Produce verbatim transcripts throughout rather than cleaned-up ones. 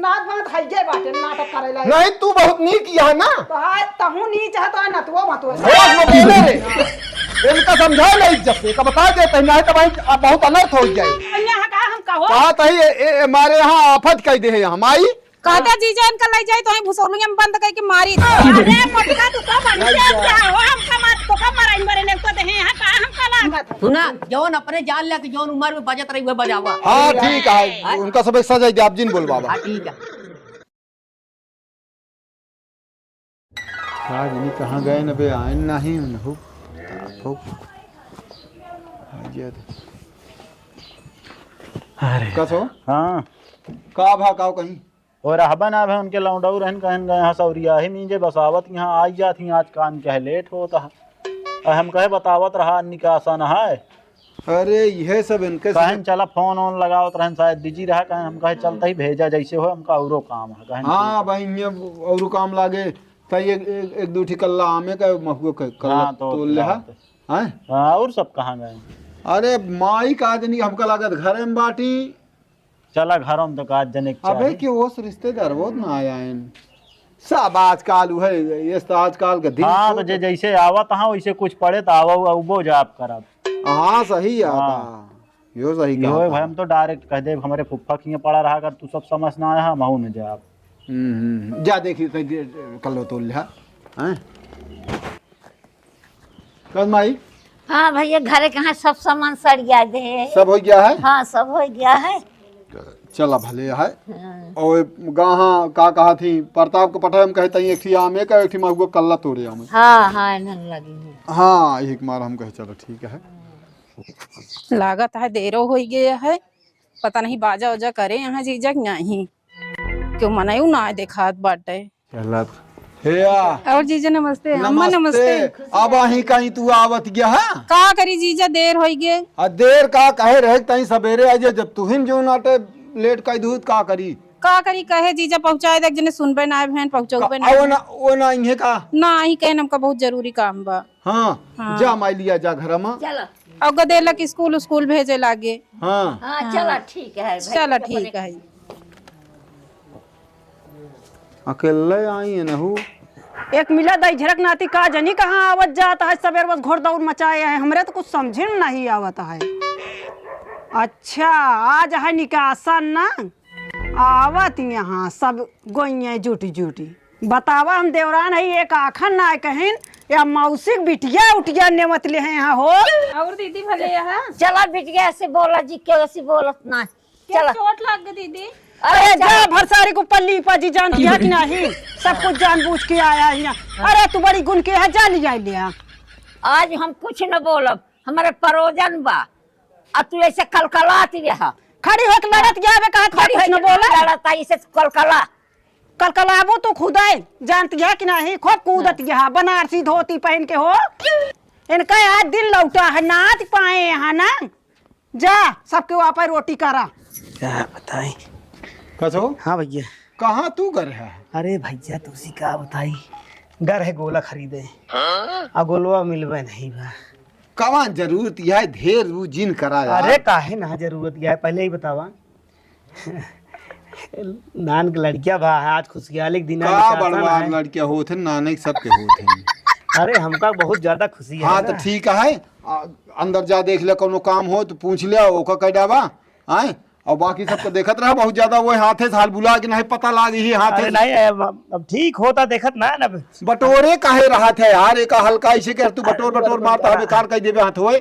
नाथ भांत हइये बाटे, नाटक करेला। नहीं, तू बहुत नीक यह ना। तो हाय, तहूँ नीच है तो ना, तू मत हो। होश में बोले रे। इनका समझा ले इज्जत से, का बता देते हैं, नहीं तो भाई, अब बहुत अनर्थ हो जाए। यहाँ का हम कहो? कहा तही, ए, ए, हमारे यहाँ आफत कह दे है यहाँ, माई। कहते जीजा इनका ले जाए तो वहीं भुसौलिया में बंद करके मारी। अरे मोटका, तू का बड़ी तेज क्या हो? हम का मार, तो का मारा इन बरे ने को दे हैं, यहाँ का हम का लागत है? सुना, जौन अपने जान ले, जौन उम्र में बजत रही, वह बजावा। हाँ, ठीक है, हैं? उनका सब सजा दे, आप जिन बोल बाबा। हाँ, ठीक है। का जानी कहाँ गए न बे, आइन नाही उनहु। हो। आ गया तो। अरे। कसो? हाँ। का भा, का कहीं? और रहबा ना भे, उनके लौंडऊ रहन कहन गए हैं सौरिया ही मींजे बसावत यहाँ आई जात ही आज कान के है लेट होता है। और हम कहे बतावत रहा निकासन है। अरे, यह सब इनके से कहन चला, फोन वोन लगावत रहन, शायद बिजी रहा, कहन हम कहे चलता ही भेजा, जैसे हो, हमका औरो काम है, कहन हाँ, ठीक है। भाई, ये औरो काम लागे, त एक, एक, एक दू ठी कल्ला आमे का, महुआ का, कल्ला हाँ, तो तोल ले, हाँ। हाँ। हैं? हाँ, और सब कहाँ गए? अरे, माई का जनी, हमका लागत घरे में बाटी। चला, घरों में तो का जने के अबे, चाही। के ओस रिश्तेदार बहुत ना आया है। सब आजकल उहे, ये तो आजकल के दिन हाँ, तो तो जे जैसे आवत हाँ, वैसे कुछ पड़े तो आवो, अउबो जाप करब। हाँ, सही है हाँ। बा। यो सही यो कहा है था। भाई, हम तो direct कह देब, हमरे फुफ्फा किए पड़ा रहा, अगर तू सब समझ ना आया, हम हूँ न जाब। हम्म, हम्म, हम्म। जा देखी, तो जे, जे, कर लो तो लिहा। हैं? कौन माई? हाँ भैया, घरे के यहाँ सब सामान सड़िया दे। सब हो गया है? हाँ, सब हो गया है। चला भले है। हाँ। और गाहा का कहा थी, प्रताप के पठाए हम कहे तई एक ठी आमे का, एक ठी महुआ कल्ला तोड़े आमे। हाँ, हाँ, इन्हन लगी है। हाँ, एक मार हम कहे चलो ठीक है। लागत है देरो होइ गया है, पता नहीं बाजा उजा करे यहाँ जीजा कि नहीं, क्यों मनऊ ना देखात बाटे। चलत। हे या। और जीजा नमस्ते, अम्मा नमस्ते। नमस्ते। अब अहीं कहीं तू आवत गया, हाँ? का करी जीजा, देर होइ गए। आ देर का कहे रहे, तहीं सबेरे आ जा, जब तुहिन जो नाटे लेट कई दूध का करी? का करी कहे जीजा, पहुँचाए दे, जने सुनबे ना, बहन पहुँचौबे का, ना। वो ना, वो ना इहे का? ना, ही कहे हमका बहुत जरूरी काम बा। हाँ, हाँ। जा माई लिया जा घर में। चला। और गदेला के स्कूल, स्कूल भेजे लागे। हाँ। हाँ, हाँ। चला ठीक है भाई, चला अपने ठीक है। अकेले आई है नहू। एक मिला दई झरक नाती का जनी कहाँ आवत जात है, सबेर बस घोर दौड़ मचाए है, हमरे तो कुछ समझे में नहीं आवत है। अच्छा, आज है निकासन ना, आवत यहाँ सब गोइया जुटी जुटी। बतावा, हम देवरान है, एक आखन ना कहिन, या मौसिक बिटिया उटिया नेवत ले हैं यहाँ हो। और दीदी भले यहाँ? चला बिटिया से बोला जी, क्यों ऐसी बोलत ना? क्या चला। चोट लग गई दीदी? अरे अरे जा चला। भरसारी को पल्ली पा जी, जानती है कि नहीं? सब कुछ जानबूझ के आया है यहाँ। अरे तू बड़ी गुण के है, जा लिया लिया। आज हम कुछ न बोलब, हमारे परोजन बा। आ तू ऐसे कलकलात रहा। खड़ी होके लड़त गया बे, कहा खड़ी कुछ होके न बोला। लड़त आई से कलकला। कलकलाबो तू खुदे जानती है कि नहीं? खूब कूदत हाँ। गया, बनारसी धोती पहन के हो। इनका आज दिन लौटा है, नाच पाए यहाँ ना। जा, सबके वहाँ पर रोटी करा। क्या बताई? कसो? हाँ भैया। कहाँ तू घर है? अरे भैया, तुसी का बताई, घर है गोला खरीदे। हाँ? आ गोलवा मिलबे नहीं बा। कवन जरूरत यह ढेर रू जिन करा यार। अरे काहे ना जरूरत यह, पहले ही बतावा। नान के लड़किया बा, आज खुशियाली के दिन है, का निकासन बड़वार है। लड़किया होत है, नाने के सबके होत है। अरे हमका बहुत ज्यादा खुशी है हाँ, ना। तो ठीक है, आ, अंदर जा देख ले, कोनो काम हो तो पूछ ले, ओका कह डाबा, आए? और बाकी सबको देखत रहा, बहुत ज्यादा वो हाथे से हाल बुला के नहीं पता लाग ही हाथे अरे से। नहीं, अब, अब ठीक होता देखत ना, ना। बटोरे काहे रहा था यार, एक हल्का ऐसे कर तू बटोर, अरे बटोर बटोर मारता है, बटोर। बेकार कह देबे हाथ होए।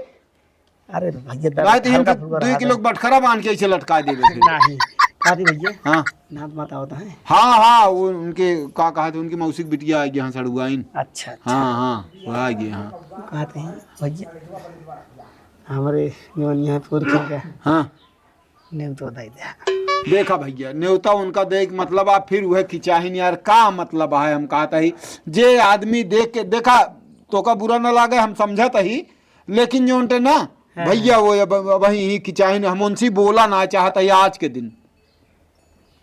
अरे भैया, दर्द नहीं तो हल्का इनके फुल्का दुई रहा किलो था। बटखरा बांध के ऐसे लटका देबे फिर। नहीं, का दी भैया? हाँ। नात माता होता है। हाँ, हाँ, वो उनके का कहा थे, उनकी मौसी की बिटिया आई यहाँ सड़ुआइन। अच्छा, अच्छा। हाँ, हाँ, वो आ गए, हाँ। कहा थे, भैया, हमारे जवन यहाँ पुरखा का हाँ। नेवता दे दे। देखा भैया, नेवता उनका देख मतलब आप फिर वह खिंचाहिन यार, का मतलब है? हम कहता ही, जे आदमी देख के, देखा, तोका बुरा न लागे, हम समझत ही, लेकिन जो उनटे ना, हाँ। भैया वो अब, अब वही ही खिंचाहिन, हम उनसे बोला ना चाहता ही आज के दिन।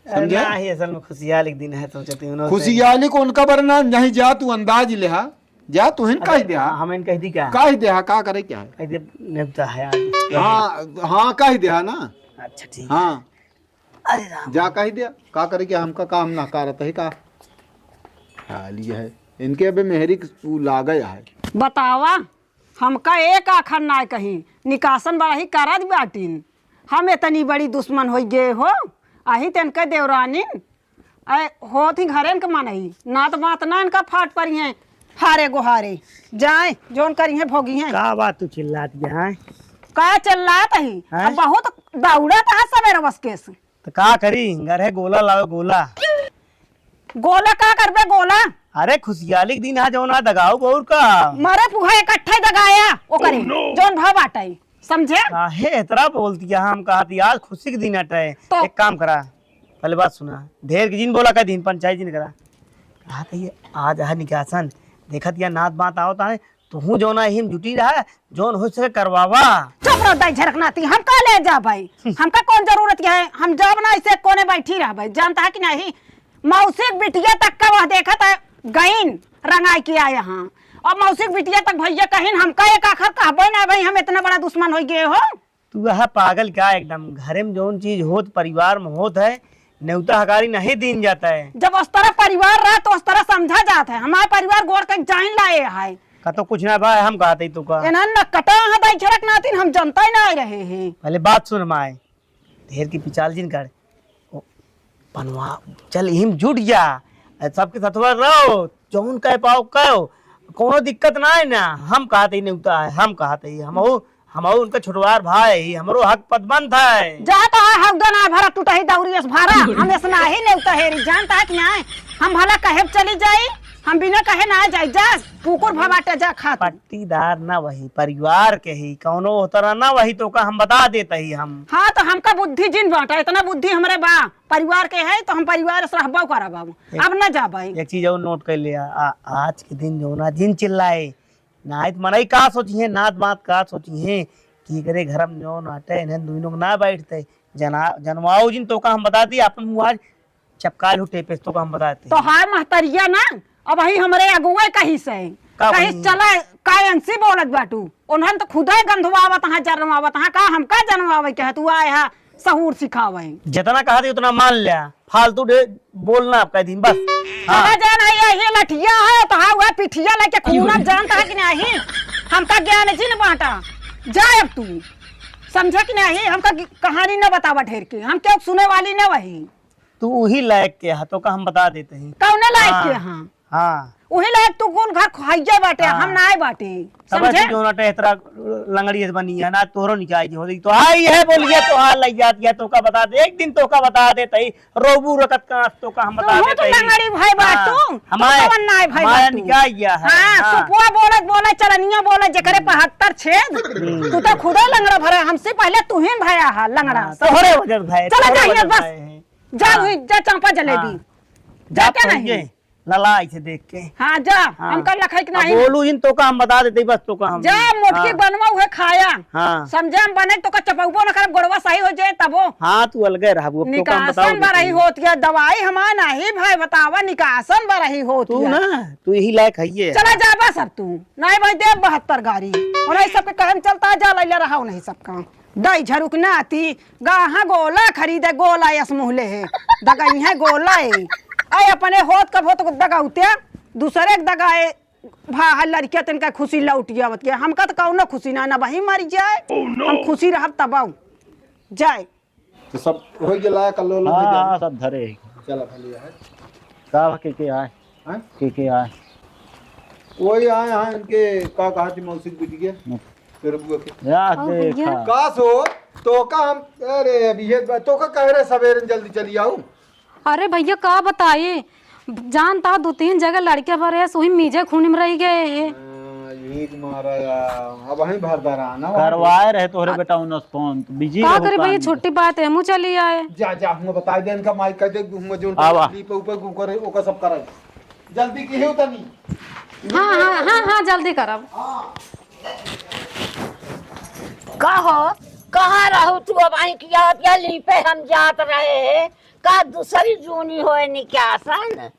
अरे समझे? ना ही, असल में खुशियाली के दिन है, सोचते हैं उन्होंने। खुशियाली को उनका बरना नहीं जा, तू अंदाज ले, हाँ। जा, तू हिन अरे, कह दे, हाँ। हम इन कह दी क्या? कह दे, हाँ, का करे क्या है? कह दे, नेवता है आज। हाँ, हाँ, कह दे, हाँ ना। अच्छा, ठीक है। हाँ। अरे राम। जा कहि दिया, का करे कि हमका काम ना करत है का? खाली है। इनके अबे मेहरी के उ लागे है। बतावा, हमका एक आखर नाय कही, निकासन बड़ा ही करत बाटिन। हम इतनी बड़ी दुश्मन होइ गए हो, अही तेन के देवरानिन। ऐ होत ही घरेन के मनई, नात बात ना इनका फाट परी हैं। हारे गोहारे जाए, जोन करी हैं भोगी हैं। का बात तू चिल्लात है? का चिल्लात ही? हैं? अब बहुत दौड़त है सवेरे बस केस। तो का करी, घर है गोला लाओ गोला। गोला का करबे गोला? अरे खुशियाली के दिन आज होना दगाऊ बौर का। मरे पुहा इकट्ठे दगाया ओकरे, जोन भाव बाटे, समझे? काहे इतना बोलती है? हम कहा थी आज खुशी के दिन अटे। तो एक काम करा, पहले बात सुना, ढेर की जिन बोला का दिन पंचायत जिन करा। कहा था ये आज है निकासन, देखत या नात बात आवता है, तुहू जौना यही में जुटी रहा, जौन हो सके करवावा। चुप रहो दाई झरकनाती, हम का ले जा भाई? हमका कौन जरूरत है? हम जाब ना ऐसे कोने बैठी रह भाई, जानता है कि नहीं? मौसी के बिटिया तक का वह देखत है, गईन रंगाई के आए हाँ। और मौसी के बिटिया तक भैया कहिन, हमका एक आखर कहबे ना भाई, हम इतना बड़ा दुश्मन हो गए हो। तू वह पागल क्या एकदम? घरे में जौन चीज होत, परिवार में होत है, नेवता हकारी नहीं दीन जाता है। जब उस तरह परिवार रहा तो उस तरह समझा जात है। हमार परिवार गोड़ के जाइन लाए है। का तो कुछ ना भाई, हम कहते ही तो का। एनन न कटा है दाई झरक नातिन, हम जनता ही ना रहे हैं। पहले बात सुन माए, ढेर की पिचाल जिन कर। ओ, बनवा, चल इहिम जुट जा, सबके सथवा रहो, जौन कह पाओ कहो, कोनो दिक्कत ना है ना। हम कहते ही नेवता है, हम कहते ही, हम हमहू उनका छोटवार भाई, हमरो हक पद बनत है। जा तो है हक दो ना भरा टूटा ही दौरी अस भारा। हम ऐसा नाही नेवता हेरी, जानता है कि नाही? हम भला कहे चली जाई, हम बिना कहे ना जाई। जा कुकुर भवाटे जा खा तू। पट्टीदार ना वही, परिवार के ही, कौनो उतरा ना वही तो का हम बता देता ही हम। हाँ तो हमका बुद्धि जिन बांटा, इतना बुद्धि हमरे बा, परिवार के है तो हम परिवार से रहबो करब। अब अब ना जाबे। एक चीज और नोट कर लिया, आ, आज के दिन जो ना जिन चिल्लाए, नाइत मनई का सोचिहें, नात बात का सोचिहें कि एकरे घर में जौन आटे, इन्हें दुइनों के ना बैठते। जना-, जनवाओ जिन तो का हम बता दी, अपन मुँह आज चपका लूटे पे तो का हम बता दी। तोहार महतरिया ना, अब ही हमरे अगुए कही से, का कही बनी? चला, का अंसी बोलत बाटू? उन्हन तो खुदे गंधवावत हाँ, जरवावत हाँ, का हमका जनवावे के है? तू आए हा सहूर सिखावे। जितना कहा थी उतना मान लिया, फालतू डे बोलना आपका दिन बस। हाँ। समझ जान है, यही लठिया है तो हाँ, वह पिठिया लेके खूनब जानता है कि नहीं? हमका ज्ञान जिन बांटा, जा अब तू, समझा कि नहीं? हमका गि-, कहानी न बतावा ढेर के, हम क्यों सुने वाली न वही। तू वही लायक के हा, तो का हम बता देते हैं। कौने लायक हाँ। के हाँ? हाँ। उही लायक तू कुल घर खोइया बाटे, हाँ। हम ना आए बाटे। तब समझे? तू जोना टे इतना लंगड़ी से बनी है ना, तोहरो निकाय जी हो गई। तो हाँ, ये बोलिए तो हाँ लग जाती है, तो का बता दे, एक दिन तो का बता दे तई, रोबू रकत का तो का हम बता तू दे तो तई। लंगड़ी भाई बा हाँ, तू, तो हमारे, कवन ना आए भाई हमारे बा तू। निकाय गया है। हाँ, हाँ। सुपुआ बोलत बोलत, चलनिया बोलत, जेकरे बहत्तर छेद, हम्म। तू तो खुदे लंगड़ा भरे, हमसे पहले तू ही भया हा लंगड़ा। हाँ, तोहरे वजह भाई, चला तोहरे जाइए वजह बस। भाई है। जा हाँ। हुई, जा चांपा जलेबी। हाँ। जा जा क्या पहुँच नहीं? गए। ललाई से देख के। हाँ, जा, हाँ। हमका लखाई के अब नहीं। बोलू इन तो का हम बता देते, बस तो का हम। जा, मोटकी हाँ। बनवा उहे खाया। हाँ। समझे हम बने तो का चपौबो न करब, गोड़वा सही हो जाए तबो। हाँ, तू अलगे रहबू, अब तो का हम बताओ निकासन देते बरही हैं। होत या दवाई हमार नहीं भाई, बतावा निकासन बरही होत तू या। ना, तू यही लायक है ये। चला जा बस अब तू। नहीं भाई, देव बहत्तर गारी। और ये सबके कहन चलता जा, लैले रहा नहीं सबका। दई झरुक नाती, गाहा गोला खरीदे, गोला यस मुहले है। दगई है गोला है। आय अपने होत कब होत दगौते, दूसरे के दगाए, भा है लड़किया तनका खुशी लौट आवत के। हमका तो कौनो खुशी ना, ना वही मर जाए। Oh, no! हम खुशी रहब तब आऊ। जाए। तो सब हो गेला, कल्लो लो हाँ, हो गेला। हाँ, सब धरे है। चला भले है। का के के आए? हैं? के के आए? कोई आए, हाँ, इनके का कहा थी मौसी की बिटिया? हम्म। तेरे बुआ के। या और देखा। भैया? का सो? तो का हम, अरे, अभी ये ब-, तो का कह रहे सवेरे जल्दी चली आऊ? अरे भैया, का बताई, जानता दो तीन जगह लड़के भरे हैं, सुई मीजे खूनी में रह गए हैं। हाँ, यही तुम्हारा या, अब वहीं भर दरा ना, वहाँ करवाए रहे तोहरे आ- बेटा उनस फोन, तो बिजी का रहू करी भैया, काम। छुट्टी पाते हमू चली आए। जा, जा, हम बता दे इनका माइक कह दे, हम जो आवा। लीप ऊपर ऊपर ओका सब करे। जल्दी की हो तनी। हाँ, हाँ, हाँ, हाँ, जल्दी करब। हाँ। का हो? कहाँ रहू तू? अब आई किया, या लीपे हम जात रहे हैं। का दूसरी जूनी होए निकासन?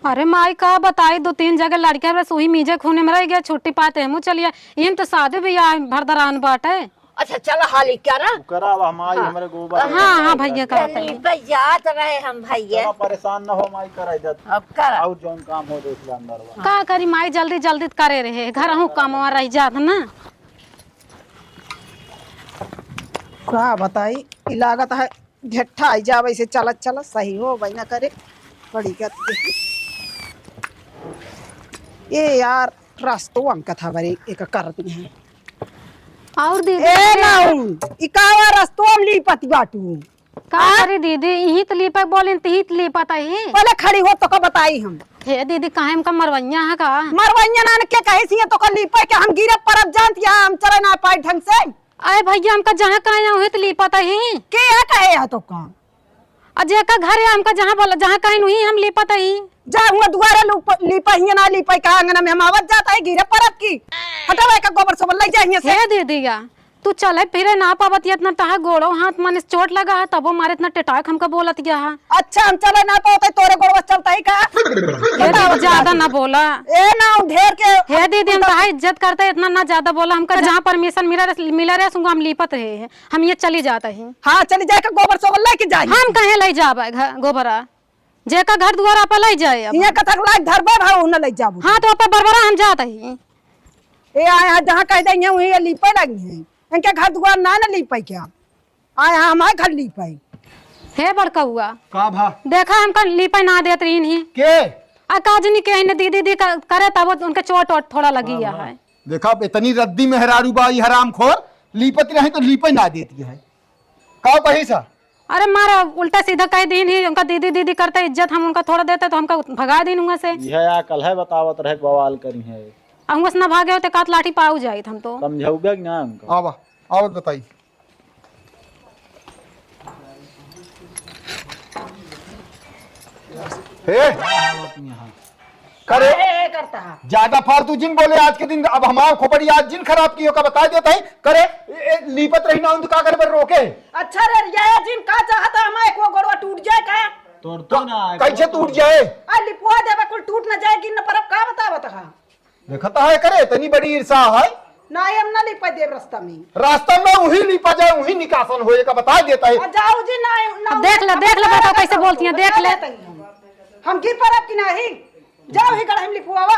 अरे माई, का बताई, दो तीन जगह लड़के बस वही मीजे खूने में रह गया, छुट्टी पाते हमू चलिए। इम तो शादी ब्याह भरदरान बाटे। अच्छा, चला हाली करा। करा, अब हम आई, हाँ। हमरे गोबर हाँ, हाँ, भइया, करा तनी। लीपे जात रहे हम भइया। चला, परेशान न हो माई, करा इधर। अब करा। और जौन काम हो, देख ले अंदर बा। का करी माई, जल्दी, जल्दी करे रहे, घरहूँ कमवा रह जात ना। का बताई, ई लागत है, ढेठा आई जावे से चलत चलत सही हो भाई ना करे। बड़ी गत ए यार, रस्तवा में कथा बरे एक करत है। और दीदी, ए नाऊ, ई कावा रस्तवा में लीपत बाटू? का आ? करी दीदी, इही त लीपे बोलिन, तिही त लीपत ही। पहले खड़ी हो, तोका बताई हम। हे दीदी, काहे हमका मरवैया है का? मरवैया ना के कहे सी, तोका लीपे के हम गिरे परब जानत या, हम चले ना पाई ढंग से। अरे भइया, हमका जहाँ कहे हैं, उहे त लीपत ही। के है कहे है तोका? आ जेका घर है, हमका जहाँ बोला, जहाँ कहे उही हम लीपत ही। जा हुआ दुआरे लूप-, लीपा हियाँ ना लीपा, कहाँ अंगना में हम आवत जात है, गिरे परब की। हटावा एका गोबर सोबर, लइ जा हियाँ से। हे दीदिया, तू चले फिरे ना पावत, इतना तहा गोड़ो हाथ माने चोट लगा है, तबो मारे इतना टेटाक हमका बोलत गया है। अच्छा, हम चले ना पावत है, तोरे गोड़वा चलता ही का? ये तो ज्यादा ना बोला। ए ना, ढेर के। हे दीदी, हम तहा इज्जत करते, इतना ना ज्यादा बोला। हमका जहाँ परमिशन मिला रहे, मिला रहे, सुंगा हम लीपत रहे हैं, हम ये चली जात ही। हाँ, चली जाए के गोबर सोबर लेके जाई। हम कहे लइ जाबे घ-, गोबरा, जेका घर दुआरा पे लइ जाए अब। इहाँ कथक लायक धरबे भाव, उन्हें लइ जाबू। हाँ, तो अपन बरबरा हम जात ही। ए, आ, आ, जहाँ कह देंगे, वहीं ये लीपे लगी हैं। इनके घर दुआर ना, ना लीपे क्या? आए हाँ, हमारे घर लीपे। हे बड़कउआ। का भा? देखा, हमका लीपे ना देत रहीन ही। के? आ काजनी के ही न दीदी दी कर, करे तब उनके चोट वोट थोड़ा लगी हाँ, है। हाँ। देखा, इतनी रद्दी मेहरारू बा, ई हरामखोर, लीपत रहे तो लीपे ना देती है। का कही सा? अरे मारा, उल्टा सीधा कह दीन ही, उनका दीदी दीदी करते इज्जत हम उनका थोड़ा देते तो हमका भगा दीन हुआ से। यह अकल है, बतावत रहे बवाल करी है। आ हुआ से ना भागे होते कात लाठी पाऊ जाइत हम तो। समझाऊ बे कि ना उनका? आवा, आवा बताई। हे? करे? ए, ए, करता है। ज्यादा फालतू जिन बोले आज के दिन, अब हमार खोपड़ी आज जिन खराब की हो का बता देता है। करे, ए, ए, लीपत रही ना, उन तो का करे पर रोके? अच्छा रे, ये जिन का चाहता है, हमारे को गोड़वा टूट जाए का? तोड़ तो ना आए। कैसे टूट जाए? आ लिपुआ देवे कुल टूट न जाए, गिन पर अब का बतावत है? देखत है करे, इतनी बड़ी ईर्षा है। नाही, हम ना लिपा देब रास्ता में। रास्ता में वही लिपा जाए, वही निकासन होए का बता देता है। आ, जाओ जी, ना, ना, अब देख ले, अब देख ले, बताओ कैसे बोलती हैं, देख ले। हम गिर पड़ब कि नाही? जाओ ही गढ़ में लिपवावा।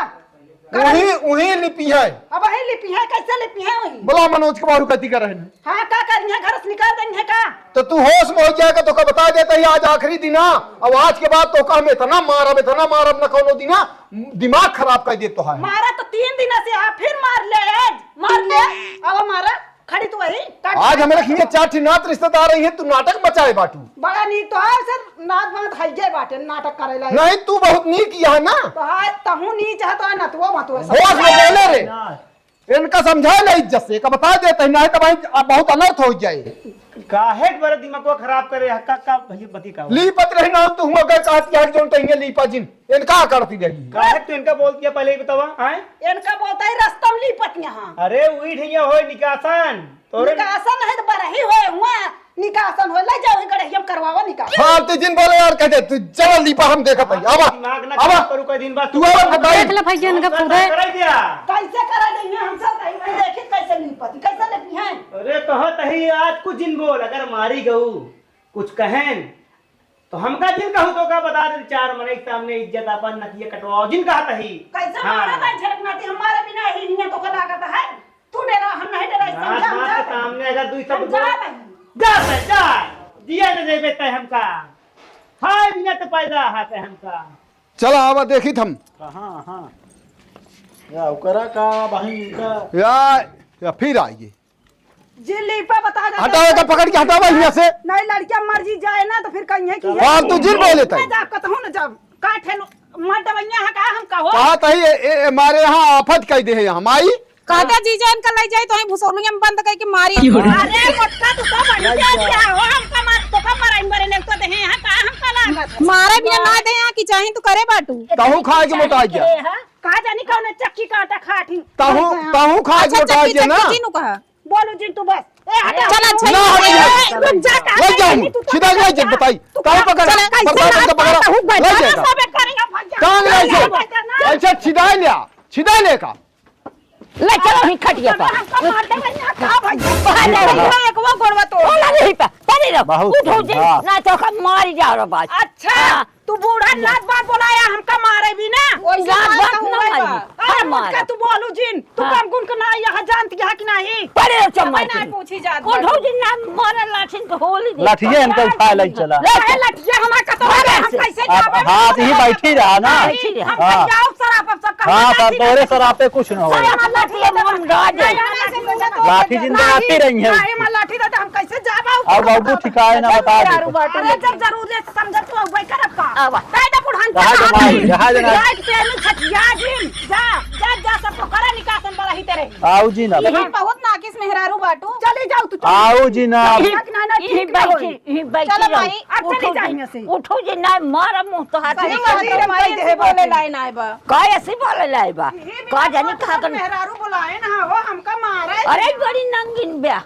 वही, वही लिपी है। अब वही लिपी है, कैसे लिपी है वही? बोला मनोज के बारू कथी कर रहे हैं? हाँ, का करी है, घर से निकाल देंगे का? तो तू होश में हो जाएगा, तो का बता देता ही आज आखिरी दिन है। अब आज के बाद तो का हम इतना मारब, इतना मारब ना कौनो दिन है। दिमाग खराब कर दे तोहार। मारा तो तीन दिन से, आ, फिर मार ले आज, मार ले। अब मारा, खड़ी तो वही, काट आज काट हमरा काट। खिया चार ठे नात रिश्तेदार आई हैं, तू नाटक मचाए बाटू। बड़ा नीक तो है सर, नात वात है जे बाटे, नाटक करे ला। नहीं, तू बहुत नीक यह ना। तो है, तहू नीच है तो है ना, तू मत हो सब। होश में बोले रे। ना। इनका समझा ले इज्जत से, का बता देते हैं, नहीं तो भाई अब बहुत अनर्थ हो जाए। काहे के बड़े दिमाग को खराब करे, का, का भैया बती का? लीपत रही ना, तू हुआ गए कहत कि हट जोन तहिए लीपा जिन। इनका करती रही। काहे तू इनका बोल दिया पहले ही बतावा, आए? इनका बोलता है रस्तम लीपत यहाँ। अरे उही ठैया होय निकासन। तोरे निकासन है तो बरही होय हुआ। निकासन होय, ले जाओ ही गड़हिया में करवावा निकासन। फालतू जिन बोले यार, कहते तू चल लीपा हम देखत हई। आवा, दिमाग ना आवा। खराब करू कोई दिन बाद। तू आवा बताई। देख ले भैया इनका खुदे। करे दिया। कैसे करे नहीं है हमसे, कहीं नहीं देखी कैसे लीपत, कैसे लेती हैं? अरे कहो तही आज कुछ जिन बोल, अगर मारी गऊ, कुछ कहें, तो हमका जिन कहू तो का बता दे, चार मनई के सामने इज्जत अपन नतिया कटवाओ, जिन कहत ही। कैसे हाँ। मारा था झरक नाती, हमारे बिना ही हियां तो का लागत है। तू डरा, हम नहीं डरा, नाथ समझा, माँ समझा। के सामने अगर दुई शब्द समझा बोल, नहीं। जा बे, जा, जिया न देबे तय हमका। हाय बिना तो पैदा हाथे हमका। चला आवा देखी थम। कहाँ, हाँ। या ओकरा का बहिन का? या, या फिर आइए। जे लीपा बता दे हटाओ, तो एका पकड़ के हटावा हियां से। नहीं, लड़कियां मर्जी जाए ना, तो फिर कहीं है कि फालतू जिन बोले तई। ना जा, कतहूँ ना जा। का ठेन मर दवैया है का, हम कहो? कहा तही ए, ए, ए, मारे यहाँ आफत कह दे है यहाँ, माई। कहते जीजा इनका ले जाए, तो वहीं भुसौलिया में बंद करके मारी। अरे, मोटका तू तो बन गया क्या हो? हमका मार, तो का मारा, इन बरे ने तो दे हैं, यहाँ का हमका लागत है? मारे बिना ना दे यहाँ की चाही, तू करे बाटू। तहू खाए के मोटा गया। कहा जानी कौन चक्की का आटा खात ही। तहू, तहू खाए के अच्छा, मोटा चक्की, गया ना। चक्की जिनू कहा। बोलू जिन तू बस। ए, हटा। चल, अच्छा, ना, ए, हट, ए, रुक जा, कहाँ ले जाऊँ? नहीं, तू तो सीधा ले जा, बताई। तू कहाँ कहाँ पकड़? चल, पकड़, चल, पकड़, पकड़, पकड़। ले जाएगा। सबे करेगा, भाग जा। कहाँ ले जा? भाग जा, ना। अच्छा, छिदा लिया, छिदा ले का? ले चलो ही खटिया पर। हमका मार दे भैया, का भैया? बाहर ले भैया, भैया। एकवा गोड़वा तोड़। ओ, लगे ही पे, पड़ी रहो। बहुत उठो जी, हाँ। ना तो का मारी जा रहा बाज। अच्छा, हाँ। तू बूढ़ा लात बात बोलाया, हमका मारे भी ना। ओइसे लात मार बात तो ना होए मारी। बा। अरे हाँ, मुझका मार। तू बोलू जिन, तू हाँ। कम गुण के ना यहाँ जानती है कि नहीं? पड़े रहो चम्मा तबे ना की। पूछी जात उठो बात। जिन ना मारे लाठिन के होली दे। लाठिया इनका उठा ले चला। ले अरे लठिया हमार कतवा मारे में, हम से। कैसे आप जावे? हाथ ही बैठी रहा ना। नहीं, बैठी रहा। हम हाँ। कैसे जाओ सराप, अब सब हाँ, कहना सर, नहीं तोरे करते। सरापे कुछ ना हो। अरे हमार लाठी है, हम राज है। नहीं, नहीं, नहीं, नहीं, लाठी जिंदा नहीं, आती रही है। नहीं, हमार लाठी रहता, हम कैसे जाबा? अब बाबू ठिकाए ना बता दे। अरे जब जरूरी है, समझ तो वही करब का? आवा। कह दे बुढ़ान कहा का जनाई, कहा जनाई। राज पे नहीं छठिया जिन। जा, जा, जा, सबको करे निकासन बड़ा ही तेरे। आओ जी ना। ये बहुत नाकिस मेहरारू बाटू। चली जाओ तू, चली। आओ जी ना। ठीक ना, ना, यही ठीक ना बैठी, होई। यही बैठी चलो रहो। माई, अब चली उठो जाइए जी, से। उठो जी, ना मारा मुंह तो हाथ सही नहीं बात कर। है, माई ऐसे बोले लाए ना आए बा। का ऐसे बोले लाए बा? यही का बिना जानी बात कहाँ के कर मेहरारू बुलाए ना हो, हमका मारे। अरे बड़ी नंगिन ब्या।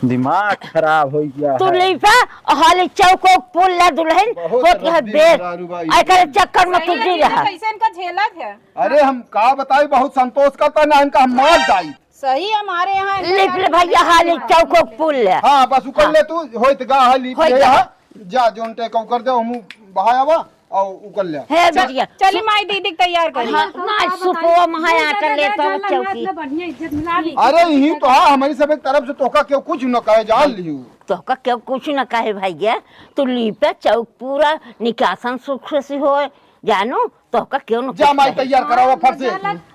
दिमाग खराब हो गया तू है। लेफा हाले चौको पुल ला दुल्हन बहुत होत है रद्दी बेर। मेहरारू बा, एकर चक्कर में तू सही जी है, रहा। कैसे इनका झेलत है? अरे हम का बताई, बहुत संतोष करता ना इनका, हम मार जाई। सही हमारे यहाँ इनका लिप ले भैया, हाली चौको पुल ले। हाँ, बस उकर हाँ। ले तू, होइत गा है लिप होइत ले गा। यहाँ। जा, जोन टे कौ कर दे, हमू बहाया बा, और उकर ले। हे चल, बिटिया। चली माई दीदी के तैयार करी। हाँ, माई सुपो में है, आटा लेता हूँ, चौकी। बढ़िया इज्जत मिला दी। अरे, यही तो है, हमारी सब एक तरफ से तोका क्यों कुछ न कहे, जान लियो। तोका क्यों कुछ न कहे भैया, तू लिपे चौक पूरा निकासन सुख से होए, जानू। तोहका क्यों न जा कुछ माई कहे? तैयार करावा फट से।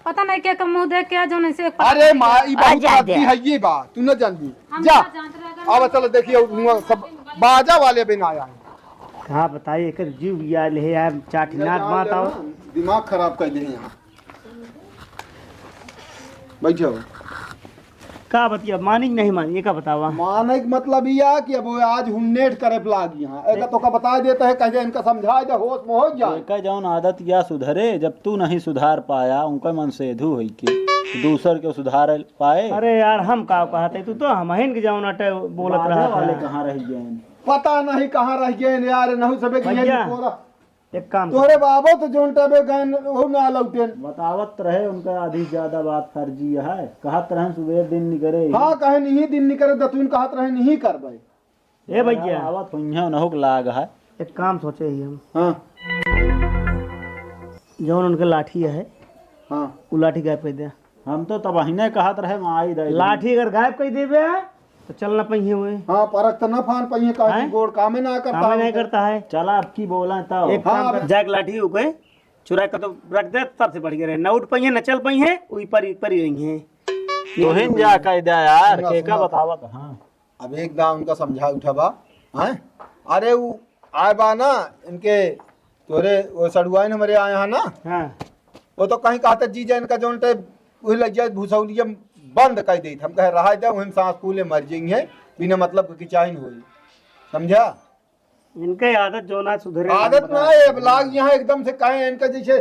पता नहीं के मुंह देख के जौन ऐसे अरे माँ, ई आ बहुत जा आदमी दे। है ये बा, तू न जानबी। हम जा। ना जानत रहे, अब चलो देखिए, हुआ सब बाजा वाले भी ना आए। का बताई, एकर जीव या ले यार, चाठी नाक बात आओ। दिमाग खराब कर दे यहाँ। बैठो। का बतिया, मानी कि नहीं मानी, ये का बतावा? माने के मतलब इया कि अब आज हुन्नेट करे पे लागी हाँ। एका तोका बता देता है, कह दे इनका समझा दे, होश में हो जाए। एका जौन आदत या सुधरे, जब तू नहीं सुधार पाया, उनका मन सेधु होई के दूसर के सुधार पाए। अरे यार, हम का कहते, तू तो हमहिन के जौन अटे बोलत बाजा रहत वाले है। कहाँ रह गए? पता नहीं कहाँ रह गए यार, नहु सबे के भैया, ये पूरा एक काम तोहरे कर। बाबो तो जोन टाइम गए, वो ना लौटेन। बतावत रहे, उनका आधी ज्यादा बात फर्जी है। कहत रहे सुबह दिन निकरे ही। हाँ, कहे नहीं दिन निकरे, दतुन कहत रहे नहीं करबे। ए भैया। आवत हुइहे, उनहु के लाग है। एक काम सोचे ही हम। हाँ। जौन उनके लाठी है, हाँ। उ लाठी गायब कर दे। हम तो तबहिने कहत रहे, माई दे दे। लाठी अगर गायब कर देबे, तो चल ना पइहे हुए। हाँ, परक तो ना फान पइहे, काहे हैं? गोड़ कामे ना करता कामे है नहीं उनका। करता है। चला, अब की बोला तब। एक काम हाँ, कर, अब जाके लाठी उके चुरा के तो रख दे, सबसे बढ़िया रहे। न उठ पइहे, न चल पइहे, वही पर, पर ही रही हैं। तोहिन जा कह दे यार, सुना, के का सुना। बतावत, हाँ। अब एक दाव उनका समझा उठा बा, हैं? अरे, उ आए बा ना, इनके तोरे वो सड़ुआइन हमरे आए हैं ना, हाँ। वो तो कहीं कहते, "जीजा, इनका जौन टे वही लग जाए, भूसौलिया बंद कर देत।" हम कहे, "रहा जाए, वही सांस फूले मर जाएंगे, बिना मतलब के किचाइन होई।" समझा? इनके आदत जो ना सुधरे, आदत ना है, अब लाग यहाँ एकदम से कहे, इनका जैसे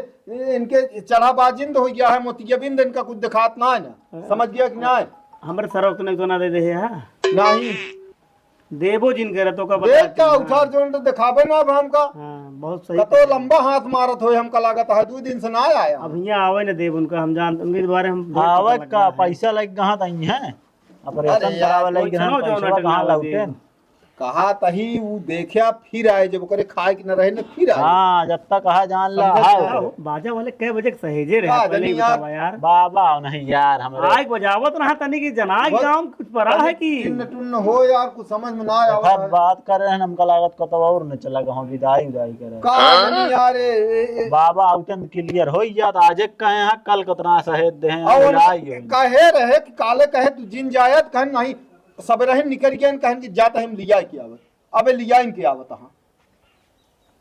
इनके चढ़ा बाजिंद हो गया है, मोतियाबिंद, इनका कुछ दिखात ना है ना। हाँ। समझ गया कि ना है? हमरे सरव तो नहीं तो ना दे दे है, हाँ? नहीं। देबो जिन करे तो का बता देख का दिया। उधार जोन तो दिखावे ना अब हमका। हाँ, बहुत सही कतो कहा। लंबा हाथ मारत होए हमका लागत है, दो दिन से ना आया। अब हियाँ आवे न देब उनका, हम जान, उनके बारे हम बहुत आवे पता का लगा है। पैसा लग कहाँ तई है? ऑपरेशन अरे यार, करावे लग कोई गए हैं, चलो जो पैसवा नटन कहाँ ना लौटे? कहा तही उ देखा फिर आए, जब ओकरे खाए के न रहे न फिर आए। हाँ, जब तक कहा जान ला, समझत हाँ। ना हो। बाजा वाले कै बजे के सहेजे रहे, का पहले ही जानी यार। बतावा यार। बाबा नहीं यार, हमरे आग बजावत रहा तनी कि जना के बस गाँव कुछ परा है कि चिन्न टुन्न हो यार, कुछ समझ में ना आवत देखा, है। बात कर रहे हैं, हमका लागत कतौ और न चला गए, विदाई उदाई करे। का जानी यार, ए, ए, ए। बाबा आउतन क्लियर हो जात, आज एक कहे हैं, कल कतना सहेज दे हैं, और विदाई हो। कहे रहे कि काले कहे तू जिन जायत, कहन नहीं, सब रहे निकल गए, कहन कि जात हम लिया के आवत। अबे लिया इनके आवत हाँ।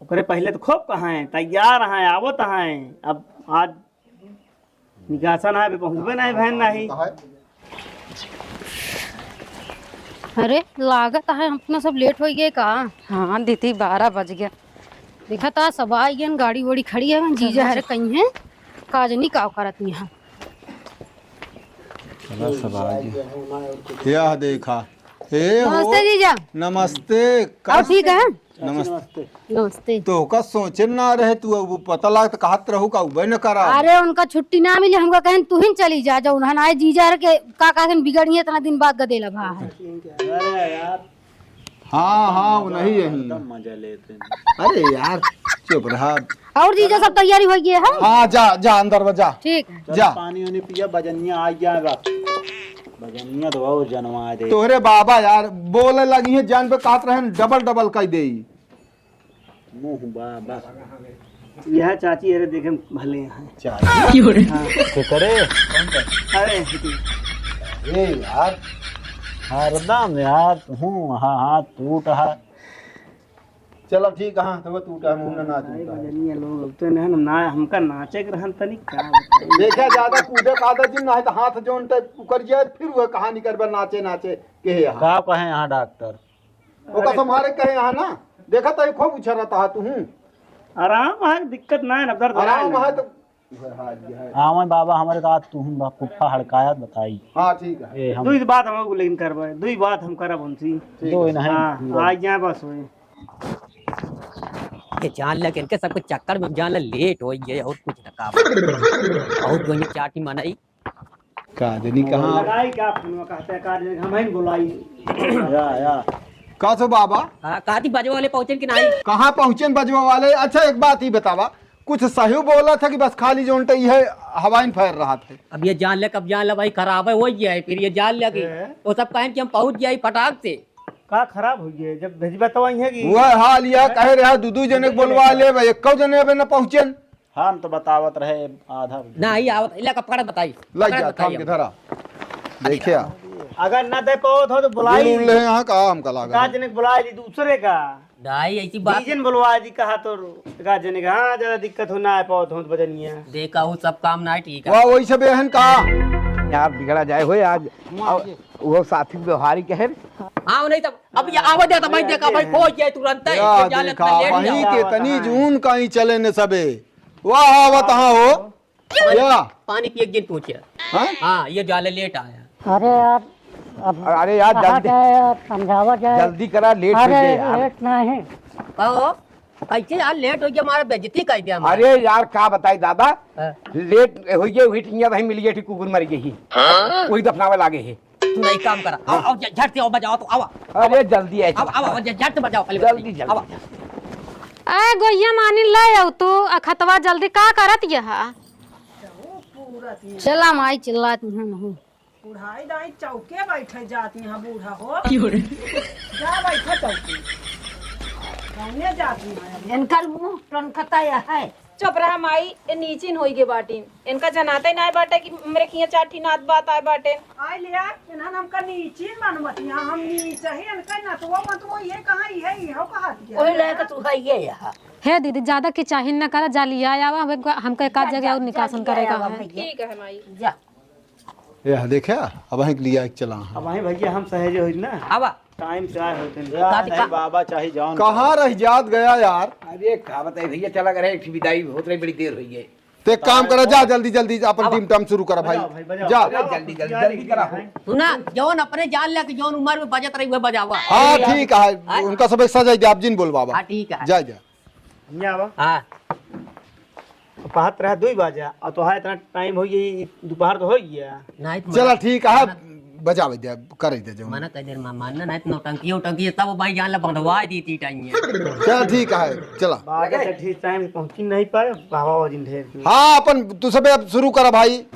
ओकरे पहले तो खूब कहाँ है, तैयार हैं, आवत हैं। अब आज निकासन है, अभी पहुँचबे नहीं, बहन नहीं। अरे, लागत है हम अपना सब लेट हो गए का? हाँ, दीदी, बारह बज गया। देखा था, सब आ गए, गाड़ी वाड़ी खड़ी है, जीजा हरे कहीं हैं, काज नहीं का करत नहीं है। चला, सब आ गए। यह देखा। ए, हो। नमस्ते जीजा। नमस्ते। और ठीक है? नमस्ते। नमस्ते। नमस्ते। तोहका सोचे ना रहे, तू अब पता लागत कहत रहू का उबे न करा। अरे उनका छुट्टी ना मिली, हमका कहेन तू ही चली जा, जो उन्हन आए जीजा हर के का कहन बिगड़ी है, इतना दिन बाद गदेला भा है। अरे यार। हाँ, हाँ, वो नहीं यही। एकदम मजा लेते हैं। अरे यार, चुप रहा। और जीजा सब तैयारी होइ गई है? हाँ, जा, जा अंदर में जा। ठीक है। चल, जा। पानी उनी पिया, बजनिया आ गया बा। बजनिया तो और जनवा दे। तोहरे बाबा यार, बोले लगी है, जान पे कहत रहन, डबल डबल कह देई। मुँह बाबा। यह चाची, अरे देखे भले यहाँ। चाची? हाँ। के करे? अरे, ए यार, हरदम यार, हूँ, हाँ, हाँ, टूट हा। चलो ठीक, हाँ, तो वो टूटा है, मुँह ना नाच भाई, उठा। बजनिया लोग अब तो ना, ना, हमका नाचे के रहन तनी, का बताई? देखा, ज्यादा कूदे कादे जिन, नहीं तो हाथ जोन तक उकर जाए, फिर वह कहानी करबे, नाचे, नाचे, के है यहाँ। का कहे यहाँ डॉक्टर? ओका अरे। संभारे कहे यहाँ ना, देखा तो खूब उछल रहा था तू। आराम है, दिक्कत ना है, अब दर्द आराम ना है। है तो हाँ, ये है। हाँ, मैं बाबा, हमारे का तू हम बा-, फुफ्फा हड़काया बताई। हाँ, ठीक है। ए, हम दुई बात हम लोग लेकिन करबे, दुई बात हम करब उनसे। दो ही नहीं। हाँ, आ जाए बस वही। ये जान ले कि इनके सब कुछ चक्कर में जान ले लेट हो गए और कुछ ना काम। बहुत बढ़िया चाटी मनाई। का जनी कहाँ? लगाई क्या फोन में कहते हैं, का जनी हम ही बुलाई। या, या। का सो बाबा? हाँ, कहा थी बजवा वाले पहुँचन कि नहीं? कहाँ पहुँचन बजवा वाले? अच्छा, एक बात ही बतावा, कुछ सही बोला था कि बस खाली जोन टे ये हवाइन फैर रहा था? अब ये जान ले, कब जान ले भाई, खराब है, वही है, फिर ये जान ले कि हैं? वो सब कहें कि हम पहुँच जाए फटाक से। का खराब हो गया? जब भेजबा तो वही है कि वह हाल यह कहे रहा, दू दू जने के बोलवा ले, भाई, एक्को जने अबे न पहुँचन। हम तो बतावत रहे आधा। ना, ही आवत, इला का पकड़ बताई। लग पकड़ जा, बताई थाम के हम। धरा। देखिया। अगर ना दे पाओ तो, तो बुलाई। बोल ले यहाँ का हमका लागल का है। जने बुलाई ली दूसरे का। नहीं, ऐसी बात। बीजन बुलवा दी कहा तो का जने का, हाँ, ज्यादा दिक्कत हो ना आ पाओ तो बजनिया। देखा, वो सब काम ना ठीक है। वाह, वही सब एहन का। यार बिगड़ा जाए हो आज। हाँ, और वो साथी व्यवहारिक है। हाँ, नहीं तब, अब ये आवाज आता भाई, देखा भाई, खोज जाए तुरंत है, या ये जाले देखा, इतना लेट वहीं जाओ। के तनी जून का ही चले ने सबे। वाह, आवत हाँ हो। पानी, या। पानी पिए के दिन पहुंचे। हाँ? हाँ, ये जाले लेट आया। अरे यार, अब अरे यार, कहा जल्दी, जाए यार, समझावा जाए। जल्दी करा, लेट हो अरे, गए यार। लेट नहीं। कहो, कैसे यार लेट हो गया, हमारा बेइज्जती कर दिया हमारा। अरे यार, का बताई दादा, हाँ। लेट हो गए, वही ठिया वही मिल गई, कुकुर मर गई। हाँ? वही दफनावे लागे है। तू नहीं काम करा। आओ, आओ, झ-, झट से आओ, बजाओ तो, आओ। अरे, जल्दी आए, आओ, आओ, आओ, झ-, झट से बजाओ, पहले जल्दी, बजाओ। जल्दी। आओ। ए, गोइया मानी ले आओ तू, अखतवा जल्दी का करत यहा? चला माई, चिल्लात यहाँ नहीं। बुढ़ाई दाई चौके बैठे जात यहाँ बूढ़ा हो। क्यों रे? जा बैठा चौके। कौने जात यहाँ? इनकर मुंह टनकता यह है। चुप रहा माई, ए नीचिन होई गे बाटिन। इनका जनाते नाय बाटे कि हमरे किहाँ चार ठी नात बात आए बाटे। आय लिया, इन्हन हमका नीचिन मानमत, यहाँ हम नीच ही, इनका नतवो मतवो ये कहाँ, ये, ये हो कहा दिया। ओही लेके तू है ये यहाँ। हे दीदी, ज्यादा किचाहिन न करा, जा लिया आवा, हमका, हमका एक आध जगह और निकासन करे का है। ठीक है माई। जा। यह देखे, अब वहीं के लिया के चला है। अब वहीं भैया हम सहेजे होई ना। आवा। टाइम से आए होते हैं। या, काती नहीं का- बाबा, चाहे जाओ ना। कहाँ रह जात गया यार? अरे, का बताई भैया, चला गए, एक ठे विदाई होत रही, बड़ी देर होई है। ते एक काम करा, जा जल्दी, जल्दी अपन अब टीम टाम शुरू करा भाई। बजाओ भाई, बजाओ, जा। बजाओ, जल्दी, जल्दी, तैयारी जल्दी करा। की है। सुना, जौन अपने जान ले कि जौन उम्र में बजत रही, वह बजावा। हाँ, ठीक है, हाँ? उनका सब एक सजाई दे, आप जिन बोल बाबा। हाँ, ठीक है। जा, जा। हियाँ आवा। हाँ। कहत रहा दुई बजे, और तोहार इतना टाइम हो गई, दोपहर तो हो गया। नहीं तो चला मना, ठीक है, मना, बजावे दे, करे दे जो। मना कर दे, मा-, मानना नहीं तो नौटंकी, उटंकी, सब भाई जान ला बंधवा दी थी टाइम में। चला ठीक है, चला। बात है, ठीक टाइम से पहुँची नहीं पाए, बाबा वो दिन ढेर की। हाँ, अपन तू सबे अब शुरू करा भाई।